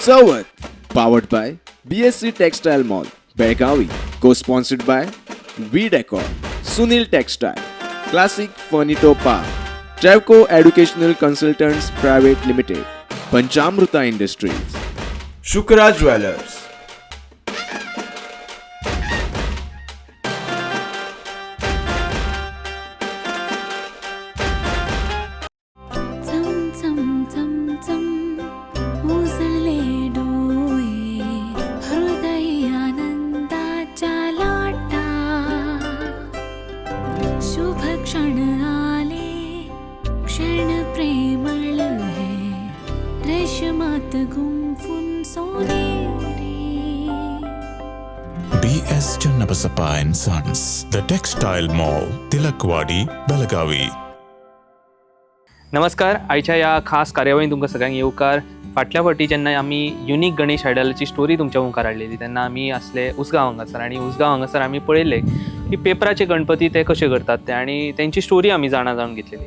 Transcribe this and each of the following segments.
Chavath, powered by BSC textile mall, Belagavi, co sponsored by V Decor, Sunil textile, classic furniture park, Travco educational consultants private limited, Panchamruta industries, Shukra jewellers. चम चम चम चम उजळले डोळे, हृदय आनंदाच्या लाटा. शुभ क्षण आले, क्षण प्रेमळ हे, रेशमात गुंफून सोनेरी. B.S. Channabasappa and Sons, The Textile Mall, Tilakwadi, Belagavi. नमस्कार. आयच्या ह्या खास कार्यावळीन तुमकां सगळ्यांक येवकार. फाटल्या फावटी जेन्ना आमी युनीक गणेश आयडलाची स्टोरी तुमच्या मुखार हाडलेली तेन्ना आमी आसले उसगांव हांगासर आनी उसगांव हांगासर आमी पळयल्ले की पेपराचे गणपती ते कशे करतात ते आनी तेंची स्टोरी आमी जाणा जावन घेतलेली.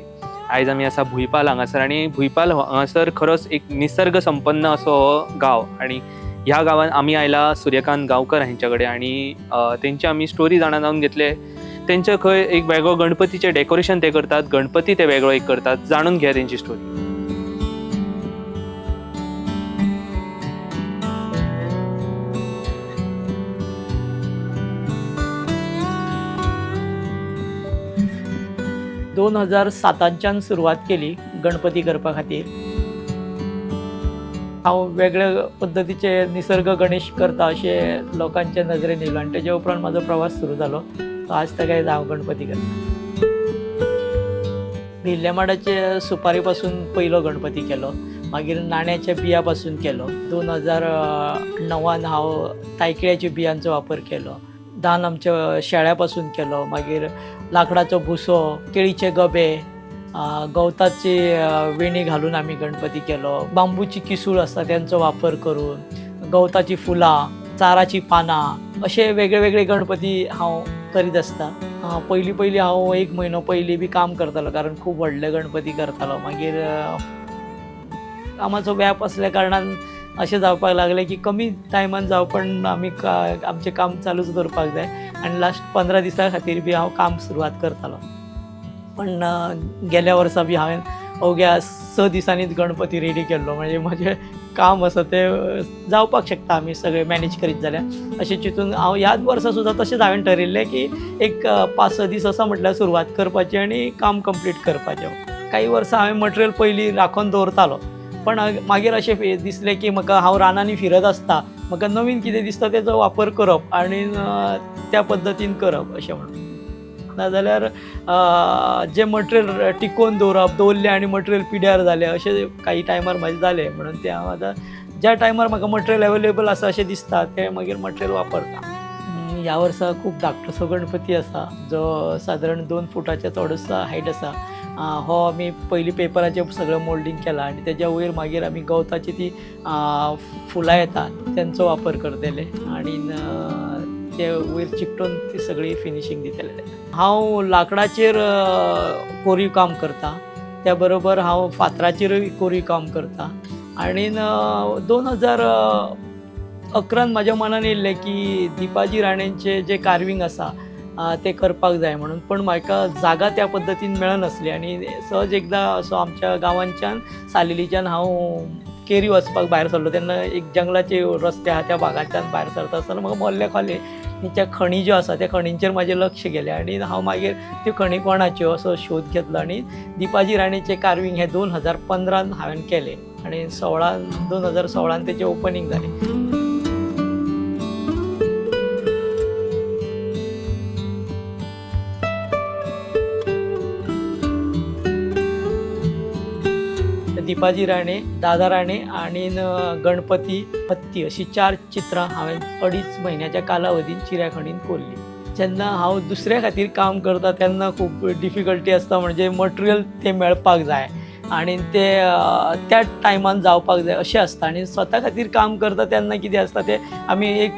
आयज आमी आसा भुंयपाल हांगासर आनी भुंयपाल हांगासर खरोच एक निसर्ग संपन्न असो हो गांव आनी ह्या गांवान आमी आयला सुर्यकांत गांवकर हांच्या कडेन आनी तेंची आमी स्टोरी जाणा जावन घेतले. तेंच्या खंय एक वेगळो गणपतीचें डेकोरेशन ते करतात, गणपती ते वेगळो एक करतात. जाणून घेया तेंची स्टोरी. 2007च्यान सुरवात केली गणपती करपा खातीर. हांव वेगळे पद्दतीचे निसर्ग गणेश करता अशें लोकांच्या नजरेन येयलो आनी तेज्या उपरांत म्हाजो प्रवास सुरू जालो. तो आज तक हांव गणपती करता. भिल्ले माडाचे सुपारी पासून पयलो गणपती केलो, मागीर नाण्याच्या बिया पासून केलो. 2009 हांव तायकिळ्याच्या बियांचो वापर केलो. धान आमच्या शेळ्या पासून केलो. मागीर लाकडाचो भुसो, केळीचे गबे, गवताची वेणी घालून आमी गणपती केलो. बांबूची किसूळ आसता त्यांचो वापर करून, गवताची फुलां, चाराची पानां, अशे वेगळे वेगळे गणपती हांव करीत आसता. पयलीं पयलीं हांव एक म्हयनो पयलीं बी काम करतालो, कारण खूब व्हडले गणपती करतालो. मागीर कामाचो व्याप आसल्या कारणान अशें जावपाक लागलें की कमी टायमान जावं, पण आमी आमचें काम चालूच दवरपाक जाय आनी लास्ट 15 दिसां खातीर बी हांव काम सुरवात करतालो. पण गेल्या वर्सा बी हांवें अवघ्या 6 दिसांनीच गणपती रेडी केल्लो. म्हणजे म्हजें काम आसा तें जावपाक शकता आमी सगळें मॅनेज करीत जाल्यार, अशें चिंतून हांव ह्याच वर्सा सुद्दां तशेंच हांवें ठरयल्लें की एक 5-6 दीस आसा म्हटल्यार सुरवात करपाची आनी काम कंप्लीट करपाचें. काही वर्सां हांवें मटेरियल पयलीं राखून दवरतालो, पण मागीर अशें दिसलें की म्हाका हांव रानांनी फिरत आसता, म्हाका नवीन कितें दिसता तेजो वापर करप आनी त्या पद्दतीन करप अशें म्हणून. नाजाल्यार जें मटेरियल टिकोवन दवरप, दवरलें आनी मटेरियल पिड्यार जालें अशें काही टायमार म्हाजें जालें. म्हणून तें हांव आतां ज्या टायमार म्हाका मटेरियल अवेलेबल आसा अशें दिसता तें मागीर मटेरियल वापरता. ह्या वर्सा खूब धाकटोसो गणपती आसा जो सादारण 2 फुटाच्या चडसो हायट आसा. हो आमी पयलीं पेपराचेर सगळें मोल्डींग केलां आनी तेज्या वयर मागीर आमी गवताची ती फुलां येता तेंचो वापर करतले आनी ते वयर चिकटोवन ती सगळी फिनिशींग दितले. हांव लाकडाचेर कोरीव काम करता, त्या बरोबर हांव फातराचेरूय कोरीव काम करता. आनी 2011 म्हाज्या मनान येयल्लें की दीपाजी राणेंचें जें कार्वींग आसा तें करपाक जाय म्हणून, पण म्हाका जागा त्या पद्दतीन मेळनासली. आनी सहज एकदां असो आमच्या गांवांच्यान सालेलीच्यान हांव केरी वचपाक भायर सरलो तेन्ना एक जंगलाचे रस्ते आहा त्या भागांच्यान भायर सरता आसतना म्हाका मोल्ले खोले त्या खणी ज्यो आसा त्या खणींचेर म्हाजें लक्ष गेलें आनी हांव मागीर त्यो खणी कोणाच्यो असो शोध घेतलो आनी दीपाजी राणेचें कार्वींग हें 2015 हांवें केलें आनी 2016 तेचें ओपनींग जालें. दीपाजी राणे, दादा राणे आनी गणपती हत्ती अशी 4 चित्रां हांवें 2.5 म्हयन्याच्या कालावधीन चिऱ्या खणीन कोरली. जेन्ना हांव दुसऱ्या खातीर काम करता तेन्ना खूब डिफिकल्टी आसता, म्हणजे मटेरियल तें मेळपाक जाय आनी ते त्या टायमान जावपाक जाय अशें आसता. आनी स्वता खातीर काम करता तेन्ना कितें आसता तें आमी एक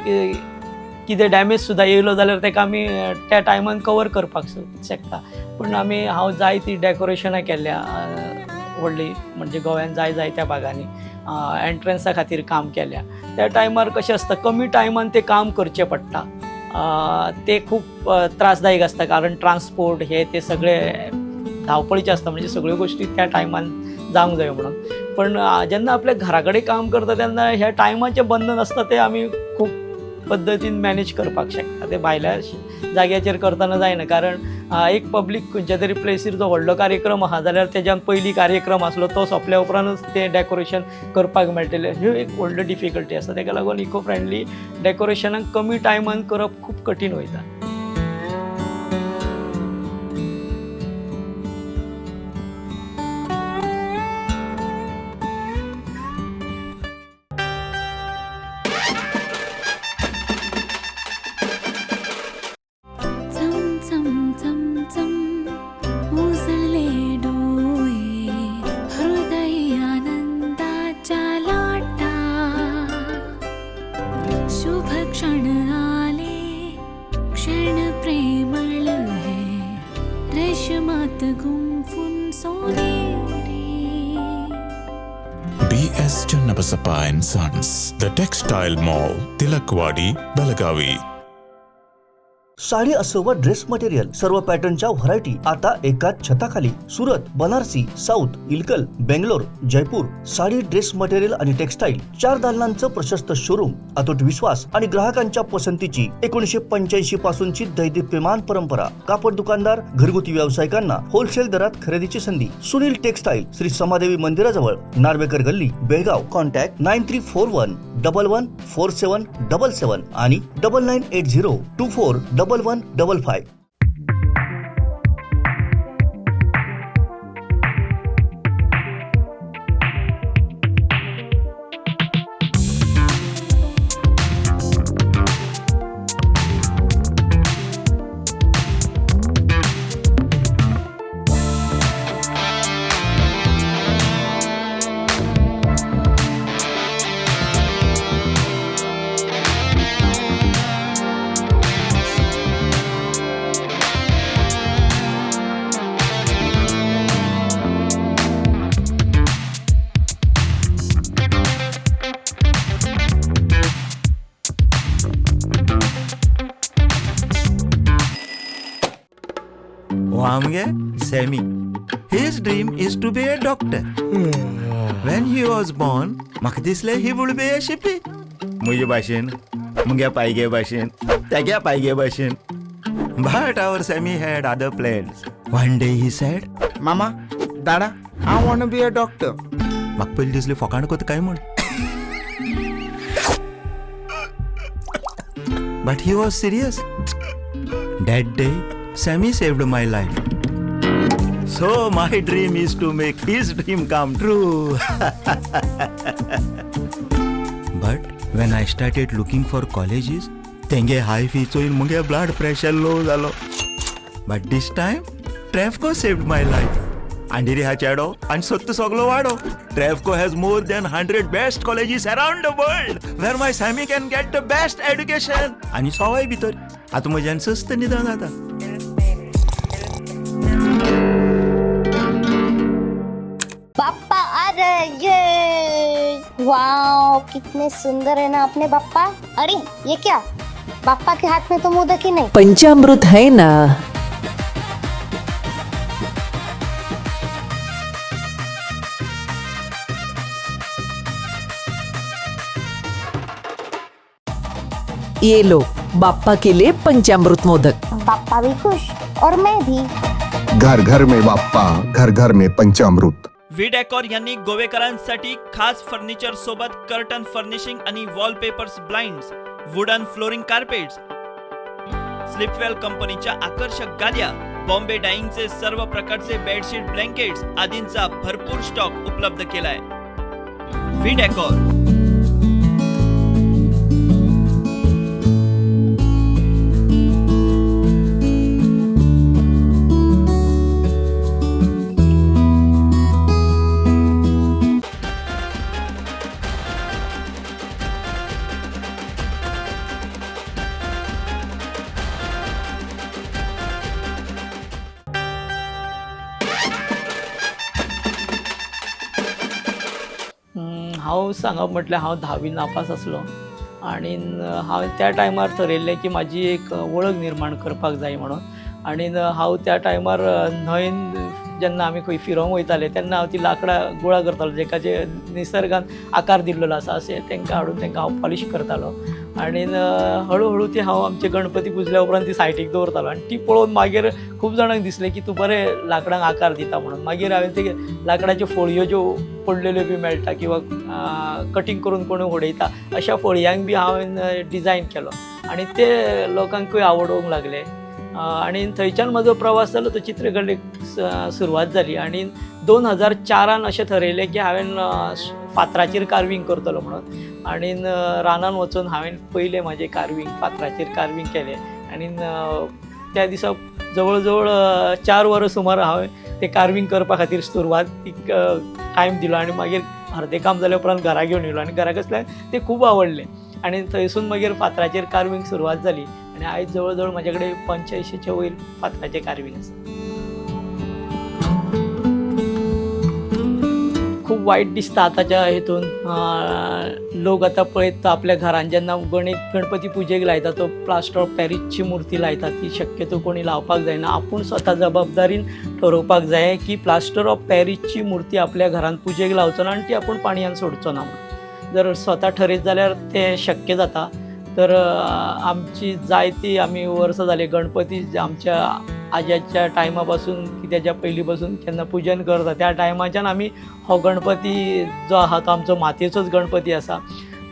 कितें डॅमेज सुद्दां येयलो जाल्यार तेका आमी त्या टायमान कवर करपाक शकता. पूण आमी हांव जायतीं डेकोरेशनां केल्या, व्हडली म्हणजे गोव्यान जाय जाय त्या भागांनी एंट्रन्सा खातीर काम केल्या. त्या टायमार कशें आसता, कमी टायमान तें काम करचें पडटा. ते खूब त्रासदायक आसता, कारण ट्रान्सपोर्ट हे ते सगळे धांवपळीचे आसता, म्हणजे सगळ्यो गोश्टी त्या टायमान जावंक जायो म्हणून. पण जेन्ना आपल्या घरा कडेन काम करता तेन्ना ह्या टायमाचें बंधन आसता, तें आमी खूब पद्दतीन मॅनेज करपाक शकता. ते भायल्या जाग्याचेर करतना जायना, कारण एक पब्लीक खंयच्या तरी प्लेसीर जो व्हडलो कार्यक्रम आहा जाल्यार तेज्यान पयलीं कार्यक्रम आसलो तो सोंपल्या उपरांतूच तें डेकोरेशन करपाक मेळटलें. ह्यो एक व्हडल्यो डिफिकल्टी आसा. तेका लागून इको फ्रेंडली डेकोरेशनाक कमी टायमान करप खूब कठीण वयता. चम चम चम चम उजळले डोळे, हृदय आनंदाच्या लाटा. शुभ क्षण आले, क्षण प्रेमळ हे, रेशमात गुंफून सोनेरी. B.S. Channabasappa and Sons, The Textile Mall, Tilakwadi, Belagavi. Sari असो वा ड्रेस मटेरियल, सर्व पॅटर्नच्या व्हरायटी आता एकाच छताखाली. Surat, Banarasi, south, Ilkal, Bangalore, Jaipur sari, dress material आणि टेक्सटाईल चार दालनांचं प्रशस्त शोरूम. अतूट विश्वास आणि ग्राहकांच्या पसंतीची 1985 पासूनची दैदिप्यमान परंपरा. कापड दुकानदार, घरगुती व्यावसायिकांना होलसेल दरात खरेदीची संधी. सुनील टेक्सटाईल, श्री समादेवी मंदिराजवळ, नार्वेकर गल्ली, बेळगाव. Contact 9341114777 आणि 9980241155. आमगे Sammy. His dream is to be a doctor. When he was born, म्हाका दिसलें he would be a शिपी. म्हजे भाशेन, मुगे पायगे भाशेन, तेगे पायगे भाशेन. But our Sammy had other plans. One day he said, mama, Dada, I want be a doctor. म्हाका पयलीं दिसलें फोकाण कोता काय म्हूण. But he was serious. That day Sammy saved my life. So my dream is to make his dream come true. But when I started looking for colleges, तेंगे हाय fee चोयन मुगे blood pressure low जालो. But this time Trafco saved my life. आंडेरी हा चेडो आनी सत्त सगलो वाडो. Trafco has more than 100 best colleges around the world where my Sammy can get the best education. आनी सवाय भितर आतां म्हज्यान सस्त निदान जाता. बाप्पा आ रहे, ये वाओ कितने सुंदर है ना अपने बाप्पा. अरे ये क्या, बाप्पा के हाथ में तो मोदक ही नहीं. पंचामृत है ना. ये लो बाप्पा के लिए पंचामृत मोदक. बाप्पा भी खुश और मैं भी. घर घर में बाप्पा, घर घर में पंचामृत. व्ही डेकॉर यांनी गोवेकरांसाठी खास फर्निचर सोबत कर्टन फर्निशिंग आणि wallpapers, blinds, wooden flooring, carpets, Sleepwell कंपनीच्या आकर्षक गाद्या, बॉम्बे डाईंगचे सर्व प्रकारचे बेडशीट, ब्लँकेट्स आदींचा भरपूर स्टॉक उपलब्ध केलाय. V decor. हांव सांगप म्हटल्यार हांव धावी नापास आसलो आनी हांवें त्या टायमार थरयल्लें की म्हाजी एक वळख निर्माण करपाक जाय म्हणून. आनी हांव त्या टायमार न्हंयन जेन्ना आमी खंय फिरोंक वयताले तेन्ना हांव ती लांकडां गोळा करतालो जेकाचे निसर्गान आकार दिल्लो आसा अशें तांकां हाडून तांकां हांव पॉलिश करतालो. आनी हळू हळू ती हांव आमचे गणपती पुजल्या उपरांत ती सायटीक दवरतालो आनी ती पळोवन मागीर खूब जाणांक दिसलें की तूं बरें लांकडांक आकार दिता म्हणून. मागीर हांवें ते लांकडाच्यो फळयो ज्यो पडलेल्यो बी मेळटा किंवा कटींग करून कोण उडयता अशा फळयांक बी हांवें डिजायन केलो आनी ते लोकांकूय आवडूंक लागले. आनी थंयच्यान म्हजो प्रवास जालो तो चित्रकलेक सुरवात जाली. आनी 2004 अशें थरयलें की हांवें फातराचेर कार्वींग करतलो म्हणून. आनी रानान वचून हांवें पयलें म्हाजें कार्वींग फातराचेर कार्वींग केलें आनी त्या दिसा जवळ जवळ 4 वरां सुमार हांवें तें कार्वींग करपा खातीर सुरवातीक टायम दिलो आनी मागीर अर्दें काम जाल्या उपरांत घरा घेवन येयलो आनी घरा कसल्यान तें खूब आवडलें आनी थंयसून मागीर फातराचेर कार्वींग सुरवात जाली आनी आयज जवळ जवळ म्हाजे कडेन 85च्या वयर फातराचें कार्वींग आसा. खूब वायट दिसता आतांच्या हितून लोक आतां पळयत आपल्या घरान जेन्ना गणपती पुजेक लायता तो प्लास्टर ऑफ पॅरिसची मुर्ती लायता ती शक्यतो कोणी लावपाक जायना. आपूण स्वता जबाबदारीन ठरोवपाक जाय की प्लास्टर ऑफ पॅरिसची मुर्ती आपल्या घरान पुजेक लावचो ना आनी ती आपूण पाणयान सोडचो ना म्हणून. जर स्वता ठरयत जाल्यार तें शक्य जाता. तर आमची जायती आमी वर्सां जाली गणपती आमच्या आज्याच्या टायमा पासून की त्याच्या पयलीं पासून केन्ना पुजन करता त्या टायमाच्यान आमी हो गणपती जो आहा तो आमचो मातयेचोच गणपती आसा.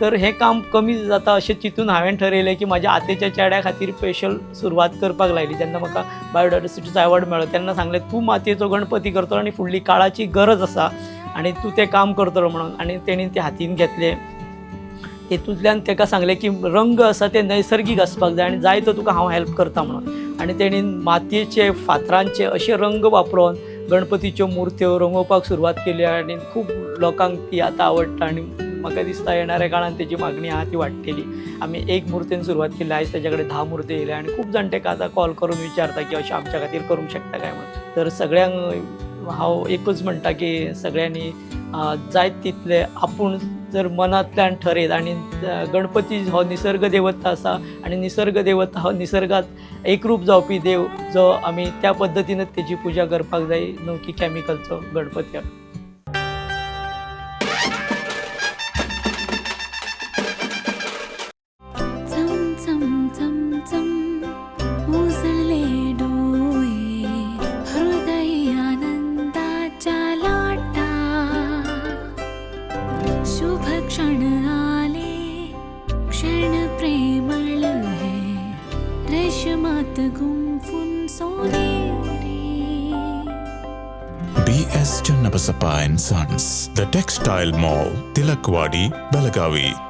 तर हें काम कमी जाता अशें चिंतून हांवें ठरयलें की म्हाज्या आतेच्या चेड्या खातीर स्पेशल सुरवात करपाक लायली. जेन्ना म्हाका बायोडायवर्सिटीचो एवॉर्ड मेळ्ळो तेन्ना सांगलें तूं मातयेचो गणपती करतलो आनी फुडली काळाची गरज आसा आनी तूं तें काम करतलो म्हणून. आनी तेणी तें हातीन घेतलें. तेतूंतल्यान ताका सांगलें की रंग आसा ते नैसर्गीक आसपाक जाय आनी जाय तो तुका हांव हेल्प करता म्हणून. आनी तेणी मातयेचे फातरांचे अशे रंग वापरून गणपतीच्यो मुर्त्यो रंगोवपाक सुरवात केली आनी खूब लोकांक ती आतां आवडटा आनी म्हाका दिसता येणाऱ्या काळान तेजी मागणी आहा ती वाडटली. आमी एक मुर्तीन सुरवात केली, आयज तेज्या कडेन 10 मुर्ती येयल्या आनी खूब जाण तेका आतां कॉल करून विचारता की अशें आमच्या खातीर करूंक शकता काय म्हणून. तर सगळ्यांक हांव एकूच म्हणटा की सगळ्यांनी जायत तितले आपूण जर मनांतल्यान ठरयत आनी गणपती हो निसर्ग देवता आसा आनी निसर्ग देवता हो निसर्गात एकरूप जावपी देव जो आमी त्या पद्दतीनच तेजी पुजा करपाक जाय न्हू की कॅमिकलचो Ganpati. B.S. Channabasappa and Sons, The Textile Mall, Tilakwadi, Belagavi.